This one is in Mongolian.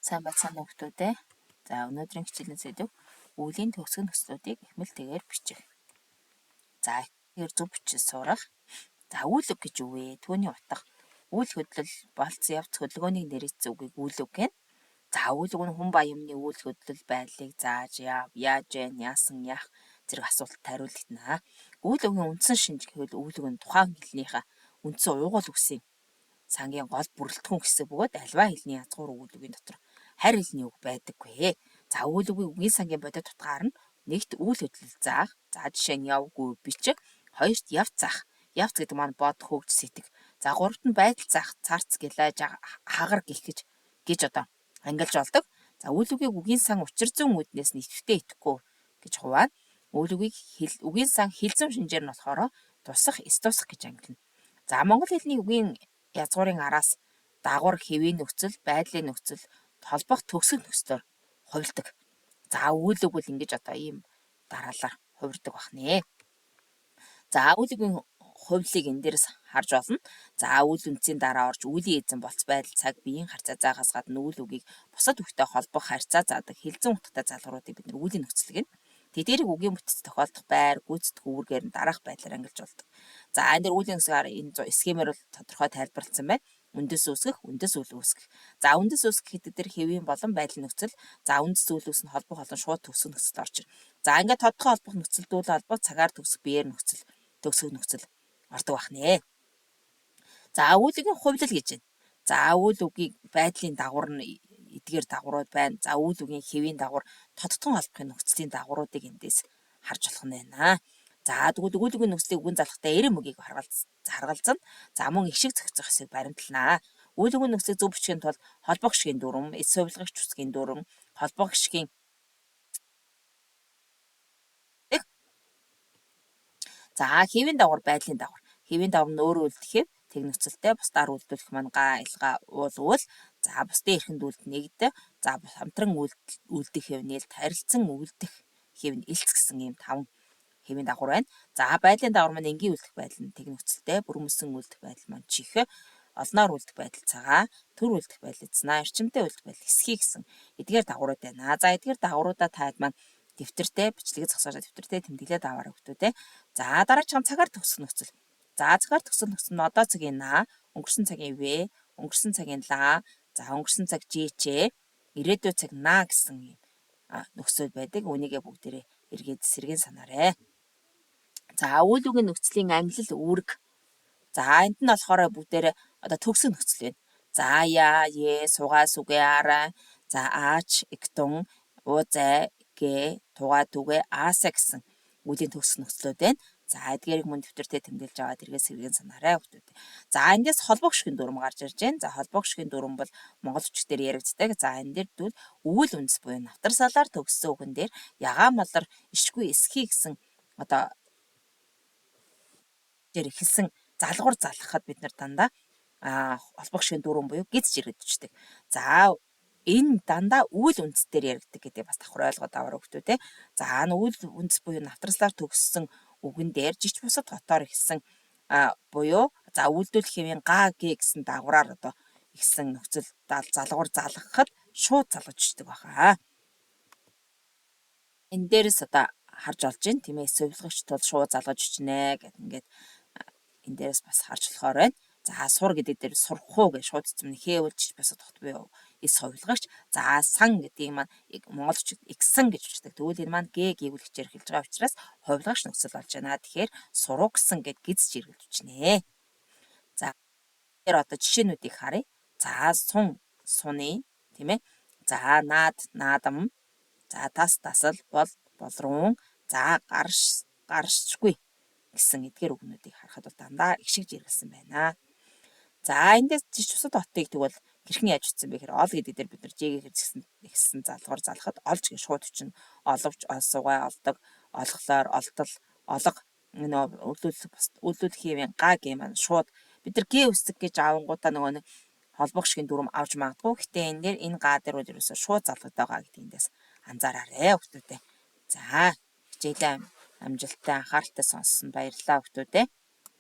Сайн байцгаана уу хүмүүстээ. За, өнөөдрийн хичээлийн сэдэв үеийн төгсгөн нөхцлүүдийг эхмэлтэйгээр бичих. За, эхмэлтэйгээр зөв бичиж сурах. За, үйл үг гэж юу вэ? Түүний утга. Үйл хөдлөл, болц, явц, хөдөлгөөнийг нэрийцсэн үгийг үйл үг гэнэ. За, үйл үг нь хүн ба юмны үйл хөдлөл байдлыг зааж, яав, яаж вэ, яасан, яах зэрэг асуултад хариулагдана. Үйл үгийн үндсэн шинж гэвэл үйл үг нь тухайн хэлнийхээ үндсэн уугуул үгсийн сангийн гол бүрэлдэхүүн хэсэг бөгөөд альва хэлний язгуур үйл үгийн дотор харь хэлний үг байдаггүй. За, үйл үгийн үгийн сангийн бодит утгаар нь нэгт үйл хөдлөл заах. За, жишээ нь явгүй бичих. Хоёрт явц заах. Явц гэдэг маань бод, хөгж, сэтг. За, гуравт нь байдал заах, царц, гэлээ, хагар гих гэж одоо ангилж болдог. За, үйл үгийг үгийн сан учир зүйн үүднээс нь идэвхтэй идэхгүй гэж хуваана. Үйл үгийг үгийн сан хэл зүйн шинжээр нь болохоор тусах, эс тусах гэж ангилна. За, монгол хэлний үгийн язгуурын араас дагавар, хэвийн нөхцөл, байдлын нөхцөл, толбох төгсөх нөхцлөөр хувилдаг. За, үйл үг бол ингэж одоо ийм дараалал хувирдаг бахнэ. За, үйл үгийн хувилыг энэ дээрээс харж болно. За, үйл үндсийн дараа орж үеийн эзэн болц байдал цаг биеийн харьцаа заахаас гадна үйл үгийг бусад үгтэй холбох харьцаа заадаг хэлзэн утгатай залгууруудыг бид нар үеийн нөхцөл гэнэ. Тэдгээрийг үгийн бүтэц тохиолдох байр, гүйцэтгэх үүргээр нь дараах байдлаар ангилж болдог. За, энэ дээр үеийн нөхцөлөөр энэ схемээр бол тодорхой тайлбарласан байна. Үндэс үүсгэх, үндэс үйл үүсгэх. За, үндэс үүсгэх гэдэг дээр хэвийн болон байдлын нөхцөл. За, үндэс үйл үүс нь холбох болон шууд төгсөх нөхцөлд орж ирнэ. За, ингээд тодорхой холбох нөхцөл, дүүлэн холбох, цагаар төгсөх, биеэр нөхцөл, төгсөх нөхцөл ордог бахнэ. За, үйл үгийн хувилал гэж байна. За, үйл үгийг байдлын дагавар нь эдгээр дагаврууд байна. За, үйл үгийн хэвийн дагавар, тодтгон холбохын нөхцөлийн дагавруудыг эндээс харж болох нь байна. За, тэгвэл үйл үгийн нөхцөлийг үгэн залхтай 90 мөгийг харгалзана. За, мөн ишиг зохицох хэсгийг баримтлана. Үйл үгийн нөхцөлийг зөв бичихийн тулд холбох гишгийн дүрм, эс хувилгагч үсгийн дүрм, холбох гишгийн. За, хэвийн дагавар, байдлын дагавар. Хэвийн дагавар нь өөрөө үлдэх хэв, тэг нөхцөлтэй, бусдаар үлдүүлэх маань га, илга, уул, үйл. За, бусдын эрхэнд үлд нэгд. За, хамтран үлдэх хэв нээлт, харилцан үлдэх хэв нь элц гэсэн ийм таван хэвийн дагавар байна. За, байдлын дагавар маань энгийн үлдэх байдал нь тэг нөхцөлтэй, бүрмөсөн үлдэх байдал маань чих, олноор үлдэх байдал цагаан, төр үлдэх байдал эзнаа, эрчимтэй үлдэх байдал эсхий гэсэн эдгээр дагаврууд байна. За, эдгээр дагавруудаа таад маань дэвтэртэй бичлэгээ зогсоож дэвтэртэй тэмдэглээд аваарай хүмүүстээ. За, дараачих нь цагаар төгсөх нөхцөл. За, цагаар төгсөх нөхцөл нь одоо цагийн на, өнгөрсөн цагийн в, өнгөрсөн цагийн ла, за, өнгөрсөн цаг жч, ирээдүйн цаг на гэсэн ийм нөхцөл байдаг. Үүнийгээ бүгдээрээ эргээд сэргээн санаарай. За, үйл үгийн нөхцөлийн ангилал үүрэг. За, энд нь болохоор бүгдээрээ одоо төгсөх нөхцөл байна. За, я, е, сугаа, сүгэ, араа, за, аач, игтун, уу, зай, гэ, тугаа, түгэ, аасаа гэсэн үеийн төгсөх нөхцлүүд байна. За, эдгээрийг мөн дэвтэртээ тэмдэглэж аваад эргээд сэргээн санаарай хүмүүстээ. За, эндээс холбоо гишгийн дүрм гарч ирж байна. За, холбоо гишгийн дүрм бол монгол өчгдөр яригддаг. За, энэ дээр дүүл үйл үндэс буюу навтар салаар төгссөн үгэн дээр ягаан малар ишгүй эсхий гэсэн одоо дээр эхэлсэн залгуур залгахад бид нар дандаа холбоо гишгийн дүрм буюу гиз жиргэдчихдэг. За, энэ дандаа үйл үндэс дээр яригддаг гэдэг бас давхар ойлгоод аваарай хүмүүстээ. За, үйл үндэс буюу навтарслаар төгссөн үгэн дээр жич бусад хотоор ихсэн буюу за үйлдвэрлэх хэвийн га г гэсэн дагавраар одоо ихсэн нөхцөл залгуур залгахад шууд залгаж ичдэг баха. Энэ дээрээс одоо харж олж байна, тийм ээ, хувилгагч тул шууд залгаж ичнэ гэд ингээд энэ дээрээс бас харж болохоор байна. За, сур гэдэг дээр сурах уу гэж шууд цэцэн хээвэлж бусад хот буюу эс хувилгагч. За, сан гэдгийг маань монгол хүчит игсэн гэж бичдэг. Тэгвэл энэ маань г гийгүүлэгчээр эхэлж байгаа учраас хувилгагч нөхцөл болж байна. Тэгэхээр суруу гэсэн гэд гиз жиргэлж бичнэ. За, тэр одоо жишээнүүдийг харъя. За, сун суны, тийм ээ. За, наад наадам. За, тас тасал, бол болруун. За, гарш гаршгүй гэсэн эдгээр үгнүүдийг харахад бол дандаа их шиг жиргэлсэн байна. За, эндээс жич бусад хотыг тэгвэл хэрхэн яаж утсан бэ гэхээр ол гэдэг дээр бид нар жигээр хэрэгсэн ихсэн залгуур залгахад олж гэж шууд өчнө. Оловч, олсугай, олдог, олхлоор, олдол, олго нөө өлүүлэх бус өлүүлэх юм га гэм маань шууд бид нар г үсэг гэж авангуудаа нөгөө нэг холбох шигийн дүрм авч магадгүй. Гэтэ энэ дээр энэ га дээр бол ерөөсөө шууд залгагдаад байгаа гэдэг эндээс анзаараарэ хүмүүстээ. За, хичээлээ амжилттай анхааралтай сонссон баярлалаа хүмүүстээ.